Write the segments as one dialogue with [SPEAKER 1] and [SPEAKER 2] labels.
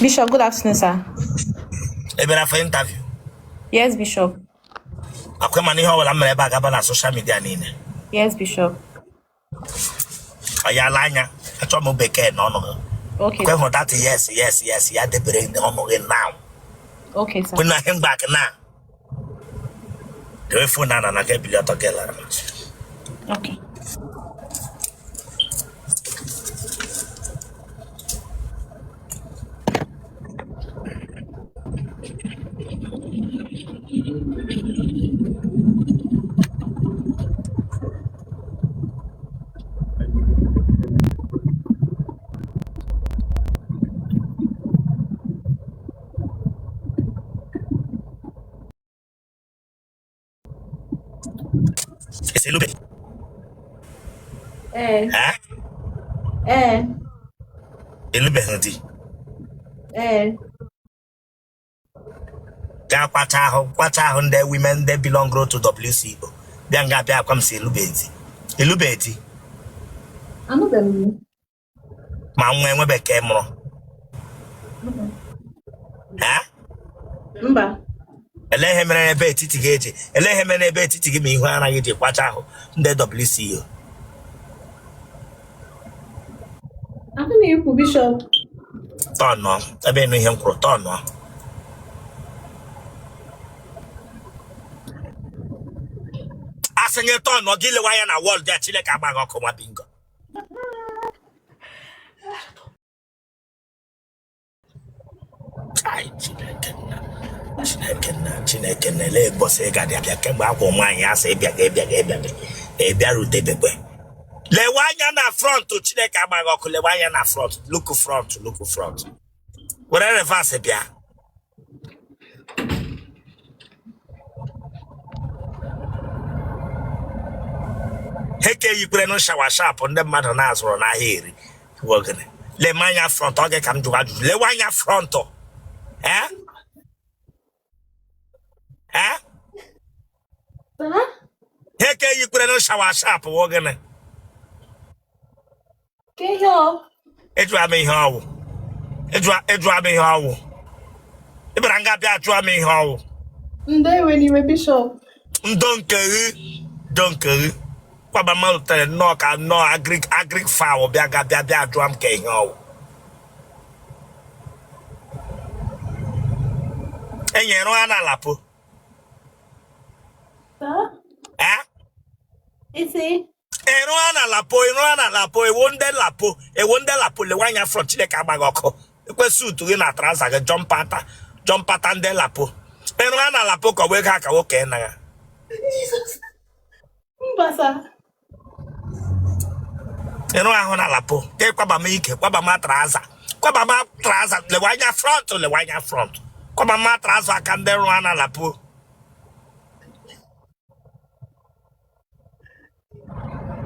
[SPEAKER 1] Bishop, good afternoon, sir.
[SPEAKER 2] Ị bịara for interview?
[SPEAKER 1] Yes, Bishop.
[SPEAKER 2] Akwa mana ihe ọbụla m mere ebe a gaba na social media niile.
[SPEAKER 1] Yes, Bishop.
[SPEAKER 2] Ọ ya ala anya, achọ m bekee n'ọnụ gị.
[SPEAKER 1] Okay.
[SPEAKER 2] Kwe hụrụ that yes, yes, yes ya debere n'ọnụ gị now.
[SPEAKER 1] Okay, sir.
[SPEAKER 2] Kwe na ihe mgba gị na dewe phone na na gị ebili ọtọ gị lara.
[SPEAKER 1] Okay.
[SPEAKER 2] Esi elube.
[SPEAKER 1] Ee.
[SPEAKER 2] Eh?
[SPEAKER 1] Ee.
[SPEAKER 2] Elubeghị di.
[SPEAKER 1] Ee.
[SPEAKER 2] Gaa kwacha ahụ, kwacha ahụ ndị women ndị belong to WCO. Bịa nga bịa akwa m si elubeghị di. Elubeghị di.
[SPEAKER 1] Anụbeghị m.
[SPEAKER 2] Ma nwa enwebe ka ị mụrụ. Ha?
[SPEAKER 1] Mba.
[SPEAKER 2] Elee ihe mere ebe etiti gị eji? Elee ihe mere ebe etiti gị ma ihu ara gị ji kwacha ahụ ndị WCO?
[SPEAKER 1] Anụ m ikwu, Bishop.
[SPEAKER 2] Tọnụọ ebe ịnụ ihe m kwuru, tọnụọ. Asị gị tọnụọ, gị lewe anya na wall dị a. Chineke agbaghị ọkụ nwa bingo. Chai, Chineke nna, Chineke nna, Chineke nna, elee bọsị ị ga-adị abịa kemgbe akwa nwaanyị asị ịbịa ga ịbịa ga ịbịa ga ịbịarutebekwe. Lewe anya na front, Chineke agbaghị ọkụ, lewe anya na front, look front, look front. Were reverse bịa. Heke yikwere nụ soursop ndị mmadụ na-azụrụ n'ahịa eri wogene. Leme anya front, ọ gị ka m jụrụ ajụjụ. Lewe anya front. Eh? Eh? Heke yikwere nụ soursop wogene.
[SPEAKER 1] Ke ihe ọ?
[SPEAKER 2] Ejụa m ihe ọwụ. Ejụa m ihe ọwụ. Ị bịara nga bịa jụọ m ihe ọwụ.
[SPEAKER 1] Ndo, ewena iwe, Bishop.
[SPEAKER 2] Ndo nke gị, ndo nke gị. Kwaba mmadụ tere nnọọ ka nnọọ agric agric fowl bịa ga bịa bịa jụọ m ka ihe ọwụ. Enyere ha na LAPO. Eh?
[SPEAKER 1] Isi.
[SPEAKER 2] Ịrụa na LAPO, ịrụa na LAPO, ewo ndị LAPO, ewo ndị LAPO, lewe anya front, Chineke agbaghị ọkụ. Ekwe suit gị na trouser gị, jumper jumper ndị LAPO. Ịrụa na LAPO ka ọ bụ ego aka nwoke ị nagha.
[SPEAKER 1] Mba, sir.
[SPEAKER 2] Ịrụ ahụ na LAPO ka ịkwaba m ike, kwaba m trouser, kwaba m trouser, lewe anya front, lewe anya front, kwaba m trouser aka ndị rụa na LAPO.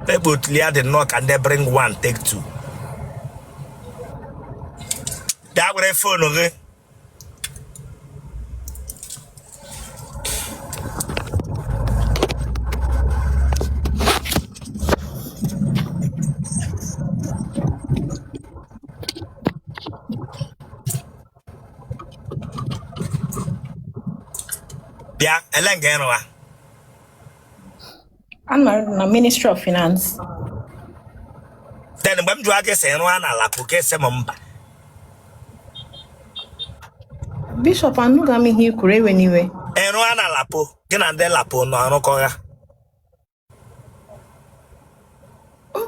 [SPEAKER 2] Ekpe otili ya dị nnọọ ka ndị bring one take two. Bịa were phone gị. Bịa ele nga ịrụ ha.
[SPEAKER 1] Ana m arụ na Ministry of Finance.
[SPEAKER 2] Then mgbe m jụrụ gị sị rụọ na LAPO, ka ị sị m mba.
[SPEAKER 1] Bishop, anụghị m ihe i kwuru, ewena iwe.
[SPEAKER 2] Ị rụọ na LAPO, gị na ndị LAPO nọ arụkọ ya?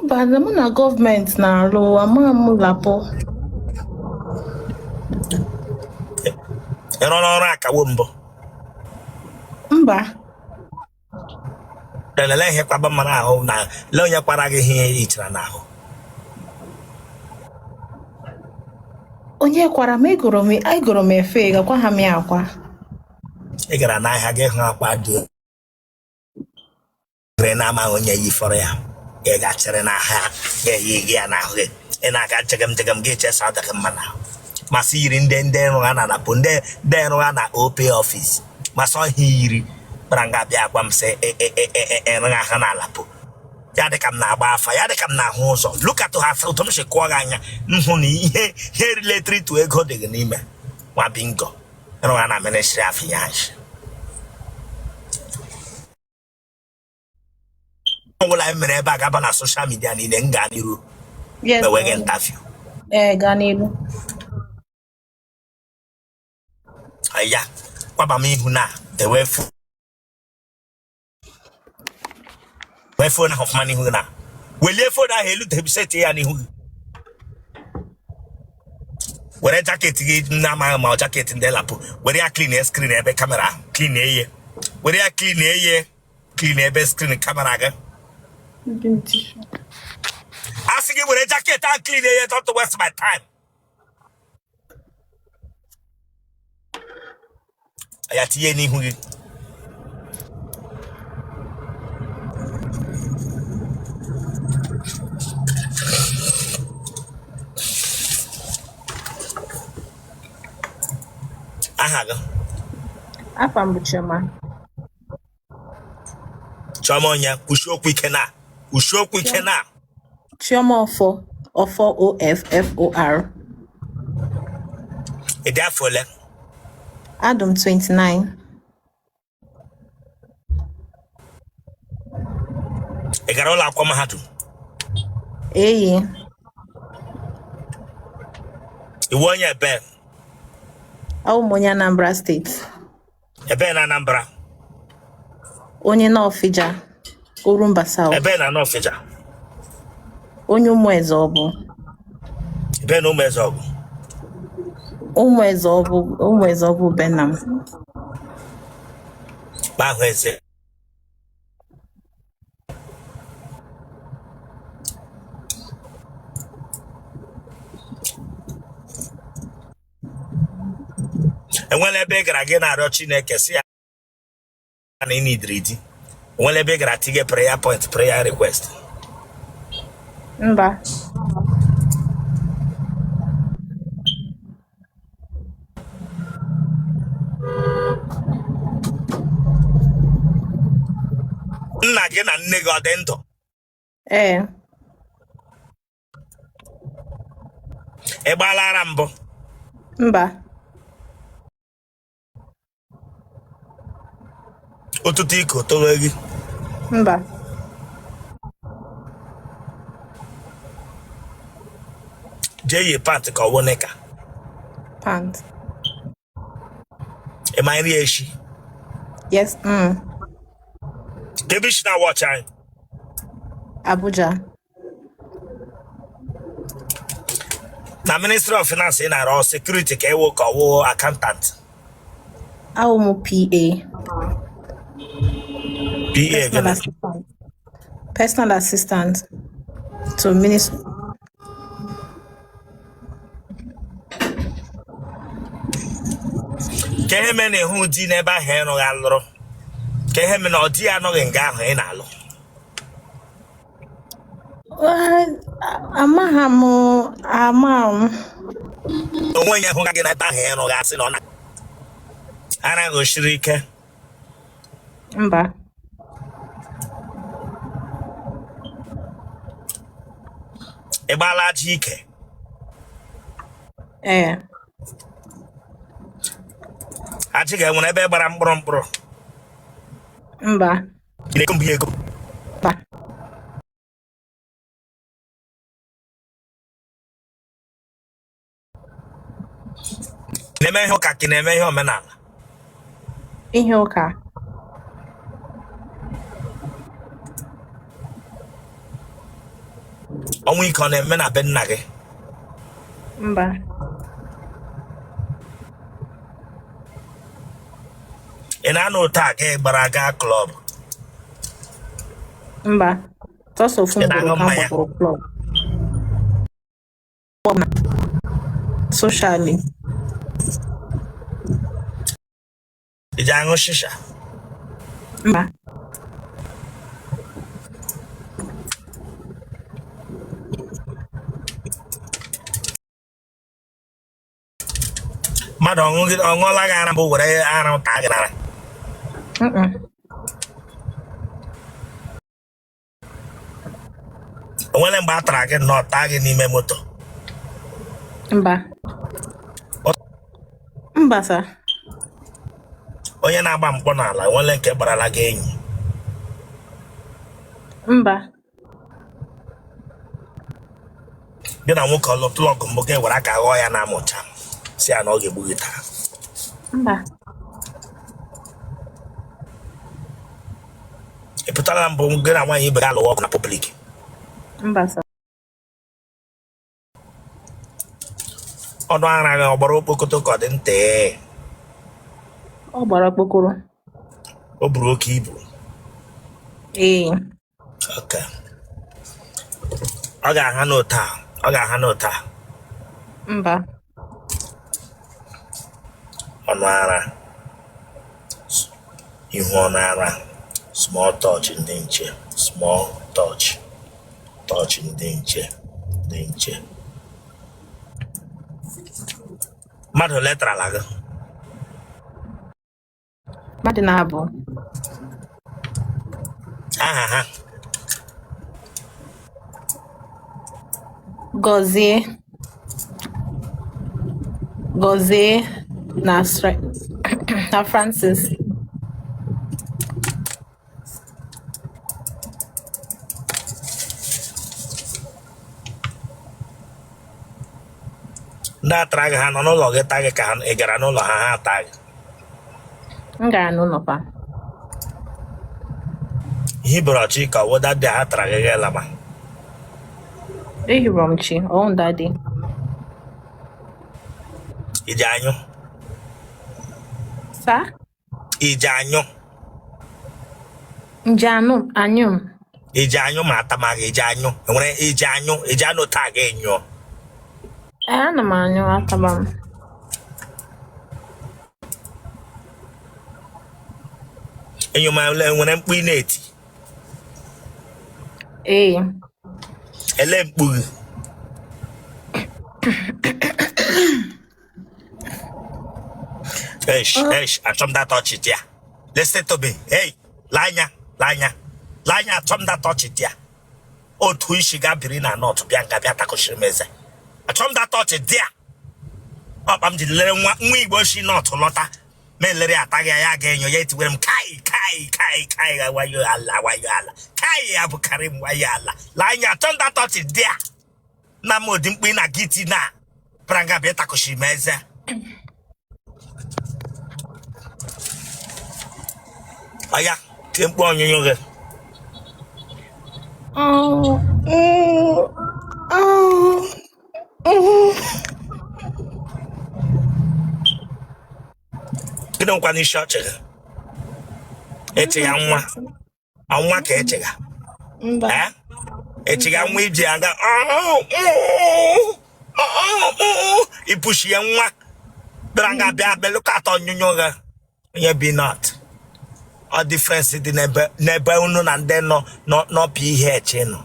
[SPEAKER 1] Mba, na mụ na gọọmenti na-arụ, ama m LAPO.
[SPEAKER 2] Ị rụrụ ọrụ akawo mbụ?
[SPEAKER 1] Mba.
[SPEAKER 2] Lelee ihe kwaba mara ahụ na lee onye kwara gị ihe i yichara n'ahụ.
[SPEAKER 1] Onye kwara m? Egoro m efe, gakwa ha m ya akwa.
[SPEAKER 2] Ị gara n'ahịa gị hụ akwa dị re na-amaghị onye yifọrọ ya, ị gachịrị n'ahịa ga-eyi gị ya n'ahụ gị, ị na-aga jegem jegem, gị chesa adịghị mma n'ahụ. Masị yiri ndị nrụ ha na LAPO, ndị nrụ ha na OPay office, masị ọhịa yiri kpara nga bịa gwa m sị ịrụ ha na LAPO. Ya dị ka m na-agba afa, ya dị ka m na-ahụ ụzọ. Look at ha, otu m si kụọ gị anya, m hụ na ihe related to ego dị gị n'ime. Nwa bingo rụwa na Ministry of Finance. Ọbụla anyị mere ebe a ga-aba na social media niile. M gaa n'iru?
[SPEAKER 1] Yes.
[SPEAKER 2] Mewe gị interview?
[SPEAKER 1] Ee, gaa n'iru.
[SPEAKER 2] Ya kwaba m ihu na dewe wee phone ahụ ọfụma n'ihu gị na welie phone ahụ elu, debiseti ya n'ihu gị, were jacket gị na-amaghị ma ọ jacket ndị lapụ, were ya clean screen ebe camera ahụ, clean eye, were ya clean eye, clean ebe screen camera gị. A sị gị were jacket ahụ clean eye. Don't waste my time. Ya tinye n'ihu gị. Aha gị?
[SPEAKER 1] Afa m bụ Chioma.
[SPEAKER 2] Chioma onye? Kwusie okwu ike na kwusie okwu ike na.
[SPEAKER 1] Chioma Ọfọ. Ọfọ, O-F-F-O-R.
[SPEAKER 2] Ị dị afọ ole?
[SPEAKER 1] Adụ m 29.
[SPEAKER 2] Ị gara ụlọ akwụkwọ mahadum?
[SPEAKER 1] Eyi.
[SPEAKER 2] Ị wụ onye ebe?
[SPEAKER 1] Awụ m onye Anambra State.
[SPEAKER 2] Ebe na Anambra?
[SPEAKER 1] Onye Nawfịja, Orumba South.
[SPEAKER 2] Ebe na Nawfịja?
[SPEAKER 1] Onye Ụmụeze Ọbụ.
[SPEAKER 2] Ebe na Ụmụeze Ọbụ?
[SPEAKER 1] Ụmụeze Ọbụ, Ụmụeze Ọbụ be nna m.
[SPEAKER 2] Ahụ eze. Enwela ebe ị gara gị na-arịọ Chineke si ya na ị nidiri di? Enwela ebe ị gara tige prayer point, prayer request?
[SPEAKER 1] Mba.
[SPEAKER 2] Nna gị na nne gị ọ dị ndụ?
[SPEAKER 1] Ee.
[SPEAKER 2] Ị gbaala ara mbụ?
[SPEAKER 1] Mba.
[SPEAKER 2] Ụtụtụ iko towe gị?
[SPEAKER 1] Mba.
[SPEAKER 2] Jee yi pant ka ọ wụ knicker?
[SPEAKER 1] Pant.
[SPEAKER 2] Ị ma nri eshi?
[SPEAKER 1] Yes.
[SPEAKER 2] Kee ebe i shi na-watch anyị?
[SPEAKER 1] Abuja.
[SPEAKER 2] Na Ministry of Finance ị na-arụ, security ka ị wụ ka ọ wụ accountant?
[SPEAKER 1] Awụ m PA.
[SPEAKER 2] PA?
[SPEAKER 1] Personal
[SPEAKER 2] Gịnị?
[SPEAKER 1] assistant. Personal assistant to minister.
[SPEAKER 2] Kee ihe mere na ịhụ di n'ebe ahụ ị rụghị alụrụ? Kee ihe mere na ọ di ya anọghị nga ahụ ị na-alụ?
[SPEAKER 1] Amaghị m, ama m.
[SPEAKER 2] Onwe onye hụga gị n'ebe ahụ ị rụghị asị na ọ na ara gị siri ike?
[SPEAKER 1] Mba.
[SPEAKER 2] Ị gbaala aja ike?
[SPEAKER 1] Ee.
[SPEAKER 2] Ajị ga-enwere ebe gbara mkpụrụ mkpụrụ?
[SPEAKER 1] Mba.
[SPEAKER 2] Ị na-ego mbụ ya ego?
[SPEAKER 1] Mba.
[SPEAKER 2] Na-eme ihe ụka ka ị na-eme ihe omenala?
[SPEAKER 1] Ihe ụka.
[SPEAKER 2] Ọnwụ ike ọ na-eme na be nna gị?
[SPEAKER 1] Mba.
[SPEAKER 2] Ị na-anọ ụta aga gbara gaa club?
[SPEAKER 1] Mba, sọsọ ofu
[SPEAKER 2] Ị
[SPEAKER 1] mgboro
[SPEAKER 2] na-aṅụ
[SPEAKER 1] ka m
[SPEAKER 2] mmanya?
[SPEAKER 1] gbapụrụ club socially.
[SPEAKER 2] Ị ji aṅụ shisha?
[SPEAKER 1] Mba.
[SPEAKER 2] Mmadụ ọ ṅụọla gị ara mbụ were ara taa gị n'ara?
[SPEAKER 1] Mm-mm.
[SPEAKER 2] Onwere mgbe a tara gị nnọọ taa gị n'ime moto?
[SPEAKER 1] Mba. Mba sir.
[SPEAKER 2] Onye na-agba mkpọ n'ala, enwere nke gbarala gị enyi?
[SPEAKER 1] Mba.
[SPEAKER 2] Gị na nwoke ọ lụtụla ọgụ mbụ, gị were aka ghọọ ya na amụcha, sị ya na ọ ga-egbu gị taa?
[SPEAKER 1] Mba.
[SPEAKER 2] Ị pụtara mbụ gị na nwaanyị ibe gị alụwa ọgụ na public?
[SPEAKER 1] Mba sir.
[SPEAKER 2] Ọnụ ara gị ọ gbara okpokoro ka ọ dị nta?
[SPEAKER 1] Ọ gbara okpokoro.
[SPEAKER 2] O buru oke ibu?
[SPEAKER 1] Ee.
[SPEAKER 2] Okay. Ọ ga-aha n'ụta, ọ ga-aha n'ụta?
[SPEAKER 1] Mba.
[SPEAKER 2] Ọnụ ara, ihu ọnụ ara, small touch ndị nche, small touch, touch ndị nche, ndị nche. Mmadụ ole tarala gị?
[SPEAKER 1] Mmadụ naabọ.
[SPEAKER 2] Aha ha?
[SPEAKER 1] Gọzie. Gọzie na na Francis.
[SPEAKER 2] Ndị a tara gị, ha nọ n'ụlọ gị taa gị ka ị gara n'ụlọ ha, ha taa gị?
[SPEAKER 1] M gara n'ụlọ fa.
[SPEAKER 2] Ihe bere ọchị ka ọwụ that day ha tara gị, gị lama?
[SPEAKER 1] Ehiro m chi, ọwụ that day.
[SPEAKER 2] Iji anyụ?
[SPEAKER 1] Sir?
[SPEAKER 2] Iji anyụ?
[SPEAKER 1] Nje anụ anyụ m.
[SPEAKER 2] Iji anyụ ma atamaghị, iji anyụ enwere, iji anyụ, iji anụ taa gị nyụọ?
[SPEAKER 1] Ee, ana m anyụ ataba m.
[SPEAKER 2] Enyo ma ele nwere mkpu ị na-eti?
[SPEAKER 1] Ee.
[SPEAKER 2] Ele mkpu gị? Eish, eish, achọ m that ọchị dị ya. Listen to me. Hey, lee anya, lee anya, lee anya, achọ m that ọchị dị ya. Otu isi ga biri na North bịa nga bịa takụchiri m eze. Achọ m that ọchị dị ya. Ọkpa m ji lere nwa nwa Igbo si North lọta. Ma elere ataghị ya, ya ga-enyo ya etiwere m kai kai kai kai wayo ala wayo ala kai ya bụkarị m wayo ala. Lee anya, achọ m that ọchị dị ya. Na m odi mkpu ị na-aga iti na bịara nga bịa takụchiri m eze. Ọya, tie mkpu ọnyụnyụ gị.
[SPEAKER 1] Oh, oh, mm.
[SPEAKER 2] Gịnị nkwa n'isi ọchị gị? Echegha nwa nwa ka echegha?
[SPEAKER 1] Mba.
[SPEAKER 2] Eh? Echegha nwa iji aga ipushi ya nwa bịara nga bịa belụkata ọnyụnyụ gị onye bi North. Ọ difference dị n'ebe unu na ndị nọ nọ PH nọ.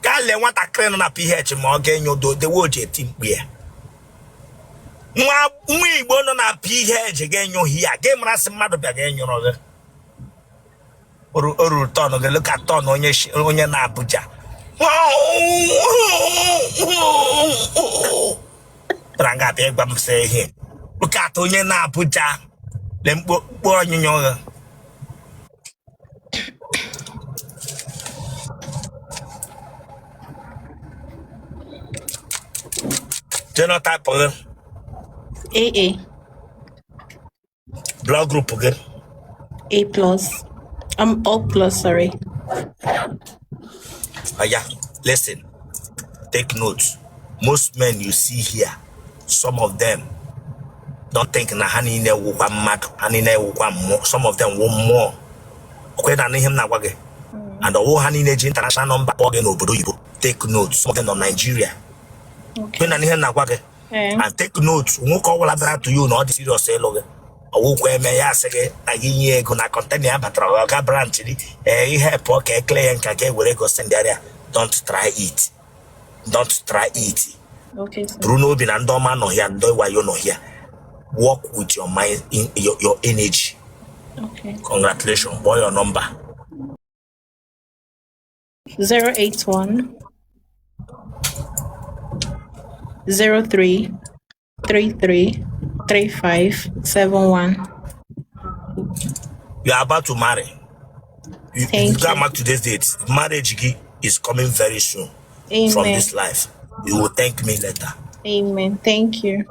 [SPEAKER 2] Gaa lee nwatakịrị nọ na PH ma ọ ga-enye udo dewe o ji eti mkpu ya. Nwa nwa Igbo nọ na PH ga-enyo ohi ya gị mara sị mmadụ bịa ga-enyụrụ gị. O ruru turn gị, look at turn onye onye na Abuja bịara nga abịa ịgwa m sị ihe. Look at onye na Abuja, lee mkpu mkpu ọnyụnyụ gị. Genotype gị?
[SPEAKER 1] AA.
[SPEAKER 2] Blood group gị?
[SPEAKER 1] A plus. I'm O plus, sorry.
[SPEAKER 2] Oya, listen, take note. Most men you see here, some of them don't think na ha niile wụkwa mmadụ, ha niile wụkwa mmụọ. Some of them wụ mmụọ. Okwe na ihe m na-agwa gị. And ọwụ ha niile ji international number kpọọ gị n'obodo oyibo. Take note, some of them nọ Nigeria. Okwe na ihe m na-agwa gị. And take note, nwoke ọbụla bịara to you na ọ dị serious ịlụ gị, ọwụkwa eme ya asị gị na gị nye ego na container ya batara ọga branch gị, ee, ihe pụọ ka ekele ya nka ka e were ego sendịarịa. Don't try it, don't try it.
[SPEAKER 1] Okay, sir.
[SPEAKER 2] Buru n'obi na ndị ọma nọ ya, ndị wayo nọ ya. Work with your mind, in your energy.
[SPEAKER 1] Okay.
[SPEAKER 2] Congratulations. Kpọọ your number.
[SPEAKER 1] 081. 03 33 35 71.
[SPEAKER 2] You are about to marry. You
[SPEAKER 1] Thank
[SPEAKER 2] got
[SPEAKER 1] you.
[SPEAKER 2] mark today's date. Marriage gị is coming very soon from
[SPEAKER 1] Amen.
[SPEAKER 2] this life. You will thank me later.
[SPEAKER 1] Amen. Thank you.